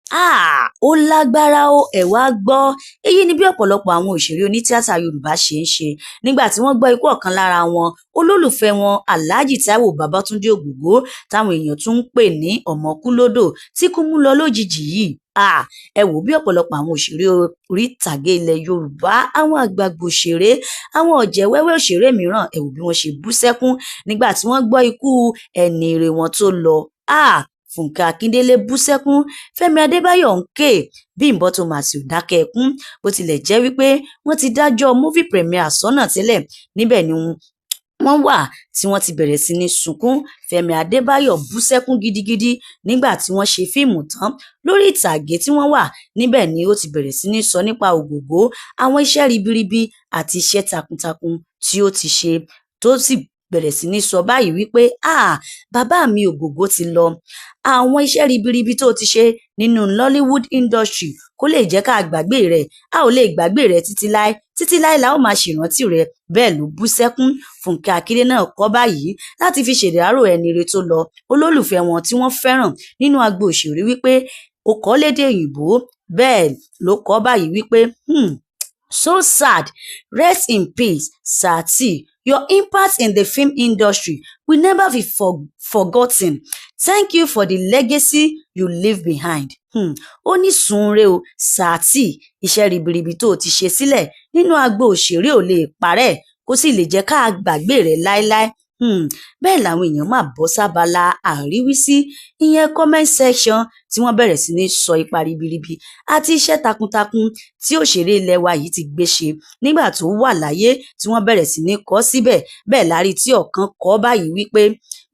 Háà! Ó lágbára o, ẹ wá gbọ́. Èyí ni bí ọ̀pọ̀lọpọ̀ àwọn òṣèré onítíátà Yorùbá ṣe ń ṣe nígbà tí wọ́n gbọ́ ikú ọ̀kan lára wọn, olólùfẹ́ẹ wọn, Alhaji Taiwo Babátúndé Ògògó, táwọn èèyàn tún ń pè ní Ọmọkúlódò, tí ikú mú lọ lójijì yìí. Háà! Ẹ wò ó bí ọ̀pọ̀lọpọ̀ àwọn òṣèré orí ìtàgé ilẹ̀ Yorùbá, àwọn àgbààgbà òṣèré, àwọn ọ̀jẹ̀ wẹ́wẹ́ òṣèré mìíràn, ẹ wò bí wọ́n ṣe bú sẹ́kún nígbà tí wọ́n gbọ́ ikú ẹni ire wọn tó lọ. Háà! Fúnkẹ́ Akíndélé bú sẹ́kún, Fẹ́mi Adébáyọ̀ ń ké, Bímbọ́ Thomas ò dákẹ́ ẹkún, bó tilẹ̀ jẹ́ wípé wọ́n ti dájọ́ movie premiere sọ́nà tẹ́lẹ̀, níbẹ̀ ni wọ́n wà tí wọ́n ti bẹ̀rẹ̀ sí ní sunkún. Fẹ́mi Adébáyọ̀ bú sẹ́kún gidigidi nígbà tí wọ́n ṣe fíìmù tán lórí ìtàgé tí wọ́n wà níbẹ̀ ni ó ti bẹ̀rẹ̀ sí ní sọ nípa Ògògó, àwọn iṣẹ́ ribiribi àti iṣẹ́ takuntakun tí ó ti ṣe, tó sì bẹ̀rẹ̀ sí ní sọ báyìí wípé, "Háà! Bàbá mi Ògògó ti lọ. Àwọn iṣẹ́ ribiribi tó ti ṣe nínú Nollywood industry kò lè jẹ́ ká gbàgbé rẹ̀. A ò lè gbàgbé rẹ títí láé. Títí láé la ó máa ṣèrántí rẹ." Bẹ́ẹ̀ ló bú sẹ́kún. Fúnkẹ́ Akíndélé náà kọ báyìí láti fi ṣèdárò ẹni ire tó lọ, olólùfẹ́ẹ wọn tí wọ́n fẹ́ràn nínú agbo òṣèré, wípé ó kọ ọ́ lédè òyìnbó. Bẹ́ẹ̀ ló kọ ọ́ báyìí wípé, "So sad. Rest in peace, Sir T. Your impact in the film industry will never be forgotten. Thank you for the legacy you leave behind." Ó ní sùn re o, Sir T. Iṣẹ́ ribiribi tó o ti ṣe sílẹ̀ nínú agbo òṣèré ò lè parẹ́, kó sì lè jẹ́ ká gbàgbé rẹ láéláé. Bẹ́ẹ̀ làwọn èèyàn máa bọ́ sábala àríwísí, ìyẹn comment section, tí wọ́n bẹ̀rẹ̀ sí ní sọ ipa ribiribi àti iṣẹ́ takuntakun tí òṣèré ilẹ̀ wa yìí ti gbé ṣe nígbà tó wà láyé, tí wọ́n bẹ̀rẹ̀ sí ní kọ ọ́ síbẹ̀. Bẹ́ẹ̀ la rí tí ọ̀kan kọ ọ́ báyìí wípé,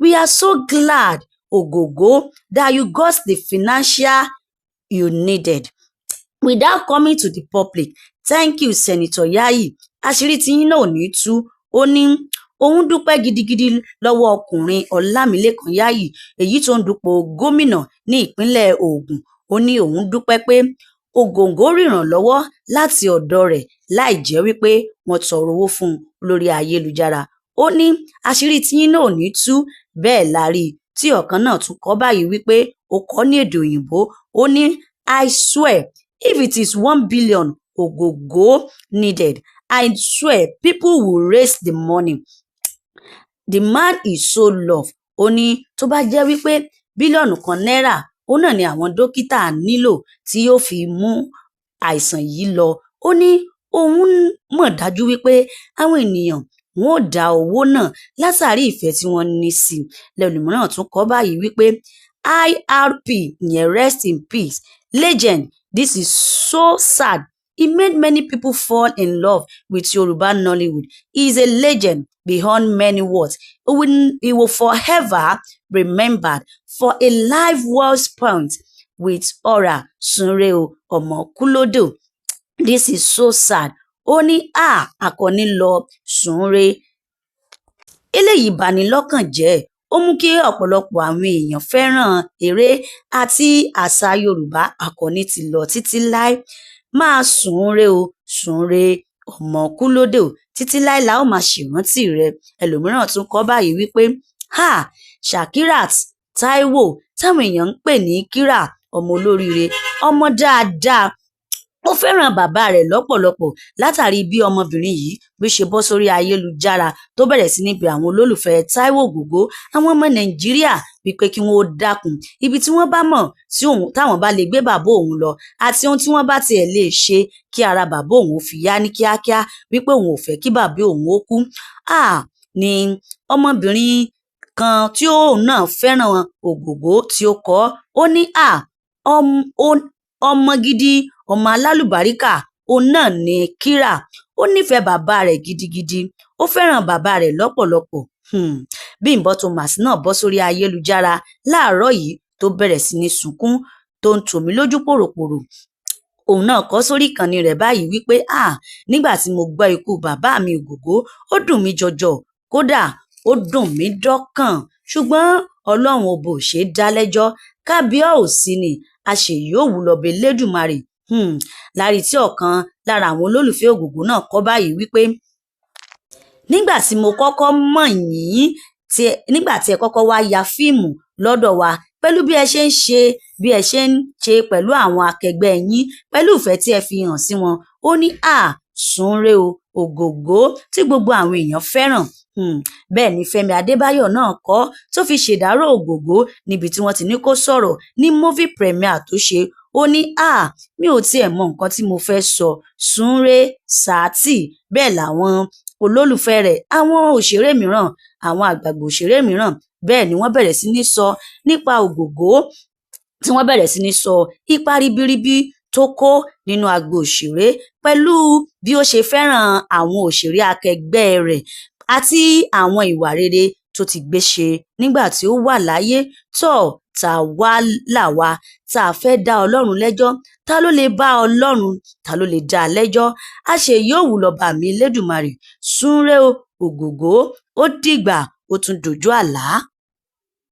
"We are so glad, Ogogo, that you got the financial you needed without coming to the public. Thank you, Senator Yayi. Àṣírí tiyín náà ò ní tú." Ó ní òun dúpẹ́ gidigidi lọ́wọ́ ọkùnrin Ọlámilékan Yayi, èyí tó ń dupò gómìnà ní ìpínlẹ̀ Ogun. Ó ní òun dúpẹ́ pé Ògògó rírànlọ́wọ́ láti ọ̀dọ̀ rẹ̀ láì jẹ́ wípé wọ́n tọrọ owó fún un lórí ayélujára. Ó ní àṣírí tiyín náà ò ní tú. Bẹ́ẹ̀ la rí tí ọ̀kan náà tún kọ báyìí wípé, ó kọ ọ́ ní èdè òyìnbó, ó ní, "I swear, if it is 1 billion Ogogo needed, I swear people will raise the money. The man is so loved." Ó ní tó bá jẹ́ wípé bílíọ̀nù 1 náírà òun náà ni àwọn dókítà nílò tí yóò fi mú àìsàn yìí lọ, ó ní òun mọ̀ dájú wípé àwọn ènìyàn wọn ó dá owó náà látàrí ìfẹ́ tí wọ́n ní sí i. Lẹ́lòmíràn tún kọ báyìí wípé, "IRP", ìyẹn rest in peace, "legend. This is so sad. He made many people fall in love with Yoruba Nollywood. He is a legend beyond many words. He will forever remembered for a life well spent with aura. Sunre o, Ọmọkúlódò. This is so sad." Ó ní háà, akọni lọ, sùn re. Eléyìí bá ní lọ́kàn jẹ́, ó mú kí ọ̀pọ̀lọpọ̀ àwọn èèyàn fẹ́ràn eré àti àṣà Yorùbá. Akọni ti lọ títí láé. Máa sùn re o, sùn re, Ọmọkúlódò. Títí láé la ó máa ṣèrántí rẹ. Ẹlòmíràn tún kọ báyìí wípé, "Háà! Shakirat Taiwo, táwọn èèyàn ń pè ní Kíra, ọmọ olóríire, ọmọ dáadáa, ó fẹ́ràn bàbá rẹ̀ lọ́pọ̀lọpọ̀." Látàrí bí ọmọbìnrin yìí bí ó ṣe bọ́ sórí ayélujára tó bẹ̀rẹ̀ sí ní bẹ àwọn olólùfẹ́ Taiwo Ògògó, àwọn ọmọ Nàìjíríà, wípé kí wọ́n ó dákun, ibi tí wọ́n bá mọ̀ tí òun táwọn bá lè gbé bàbá òun lọ àti ohun tí wọ́n bá tiẹ̀ lè ṣe kí ara bàbá òun fi yá ní kíákíá, wípé òun ò fẹ́ kí bàbá òun ó kú. Háà! Ni ọmọbìnrin kan tí òun náà fẹ́ràn Ògògó tí ó kọ ó ní, háà, ọmọ gidi, ọmọ alálùbáríkà òun náà ní Kíra. Ó nífẹ̀ẹ́ bàbá rẹ̀ gidigidi, ó fẹ́ràn bàbá rẹ̀ lọ́pọ̀lọpọ̀. Bímbọ́ Thomas náà bọ́ sórí ayélujára láàárọ̀ yìí tó bẹ̀rẹ̀ sí ní sunkún, tó ń tòmí lójú pòròpòrò. Òun náà kọ sórí ìkànnì rẹ̀ báyìí wípé, "Háà, nígbà tí mo gbọ́ ikú bàbá mi Ògògó, ó dùn mí jọjọ, kódà ó dùn mí dọ́kàn, ṣùgbọ́n Ọlọ́run ọba ò ṣeé dá lẹ́jọ́, kábíọ́ọ̀sì ni àṣeyọ̀wù lọ́bẹ̀ Elédùmarè." Lárí tí ọ̀kan lára àwọn olólùfẹ́ Ògògó náà kọ báyìí wípé, "Nígbà tí mo kọ́kọ́ mọ̀ yín, nígbà tí ẹ kọ́kọ́ wá ya fíìmù lọ́dọ̀ wa. Pẹ̀lú bí ẹ ṣe ń ṣe, bí ẹ ṣe ń ṣe pẹ̀lú àwọn akẹgbẹ́ yín, pẹ̀lú ìfẹ́ tí ẹ fi hàn sí wọn. Ó ní à súnre o, Ògògó tí gbogbo àwọn èèyàn fẹ́ràn. Bẹ́ẹ̀ ni Fẹ́mi Adébáyọ̀ náà kọ tó fi ṣèdárò Ògògó níbi tí wọ́n ti ní kó sọ̀rọ̀ ní movie premiere tó ṣe. Ó ní à, mi ò tiẹ̀ mọ nǹkan tí mo fẹ́ sọ, súnre sátì. Bẹ́ẹ̀ làwọn olólùfẹ́ rẹ̀, àwọn òṣèré mìíràn, àwọn àgbààgbà òṣèré mìíràn, bẹ́ẹ̀ ni wọ́n bẹ̀rẹ̀ sí ní sọ nípa Ògògó, tí wọ́n bẹ̀rẹ̀ sí ní sọ ipa ribiribi tó kó nínú agbo òṣèré, pẹ̀lú bí ó ṣe fẹ́ràn àwọn òṣèré akẹgbẹ́ rẹ̀ àti àwọn ìwà rere tó ti gbé ṣe nígbà tí ó wà láyé. Tó ta wá làwa tá a fẹ́ dá Ọlọ́run lẹ́jọ́? Ta ló lè bá Ọlọ́run, ta ló lè dá a lẹ́jọ́? Àṣeyọ̀wù lọ́ba mi Elédùmarè. Súnre o, Ògògó, ó dìgbà, ó tún dojú àlá.